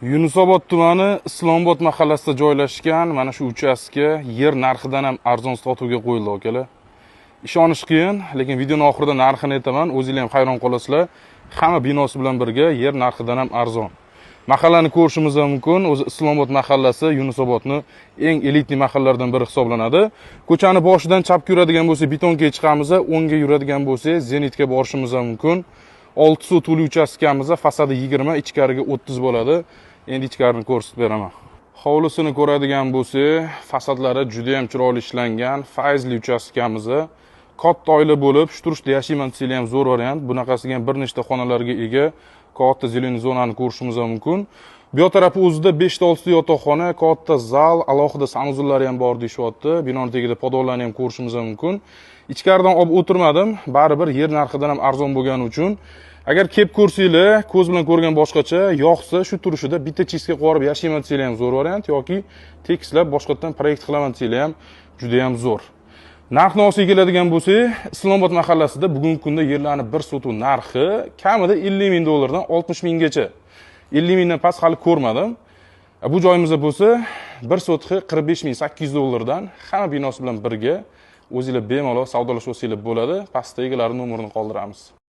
Yunusobod tumani, Islomobod mahallasida joylashgan mana shu uchastka yer narxidan ham arzon sotuvga qo'yildi, akalar. Ishonish qiyin, lekin videoni oxirida narxini aytaman, o'zinglar ham hayron qolasizlar. Hamma binosi bilan birga yer narxidan ham arzon. Mahallani ko'rishimiz ham mumkin. O'zi Islomobod mahallasi Yunusobodni eng элитный mahallalardan biri hisoblanadi. Ko'chani boshidan chapga yuradigan bo'lsak, Betonkaga chiqamiz, o'ngga yuradigan bo'lsak, Zenitga borishimiz ham mumkin. 6 sotixli uchastkamiz, fasadi 20, ichkariga 30 bo'ladi. Endi ichkarini ko'rsatib beraman. Hovlisini ko'radigan bo'lsak, fasadlari juda ham chiroyli ishlangan, fayzli uchastkamiz. Katta oila bo'lib, shu turishda yashayman desanglar ham zo'r variant. Bunaqasiga ham bir nechta xonalarga ega katta зеленый zonani ko'rishimiz ham mumkin. Bu yoq tarafi o'zida 5 ta 6 ta yotoqxona, katta zal, alohida санузел lari ham bor deyishyapti. Binoni tagida podvallarni ham ko'rishimiz ham mumkin. Ichkaridan olib o'tirmadim, baribir yer narxidan ham arzon bo'lgani uchun. Agar kelib ko'rsanglar, ko'z bilan ko'rgan boshqacha, yoqsa shu turishida bitta чистка qilib yorib yashayman desanglar ham zo'r variant yoki tekislab boshqatdan proyekt qilaman desanglar ham juda ham zo'r. Narx navosiga keladigan bo'lsak, Islomobod mahallasida bugungi kunda yerlarni bir sotix narxi kamida 50 ming dollardan 60 minggacha. 50 mingdan past hali ko'rmadim. Bu joyimizda bo'lsa, bir sotixi 45 800 dollardan hamma binosi bilan birga o'zinglar bemalol savdolashib olsanglar bo'ladi. Pastda egalari nomerini qoldiramiz.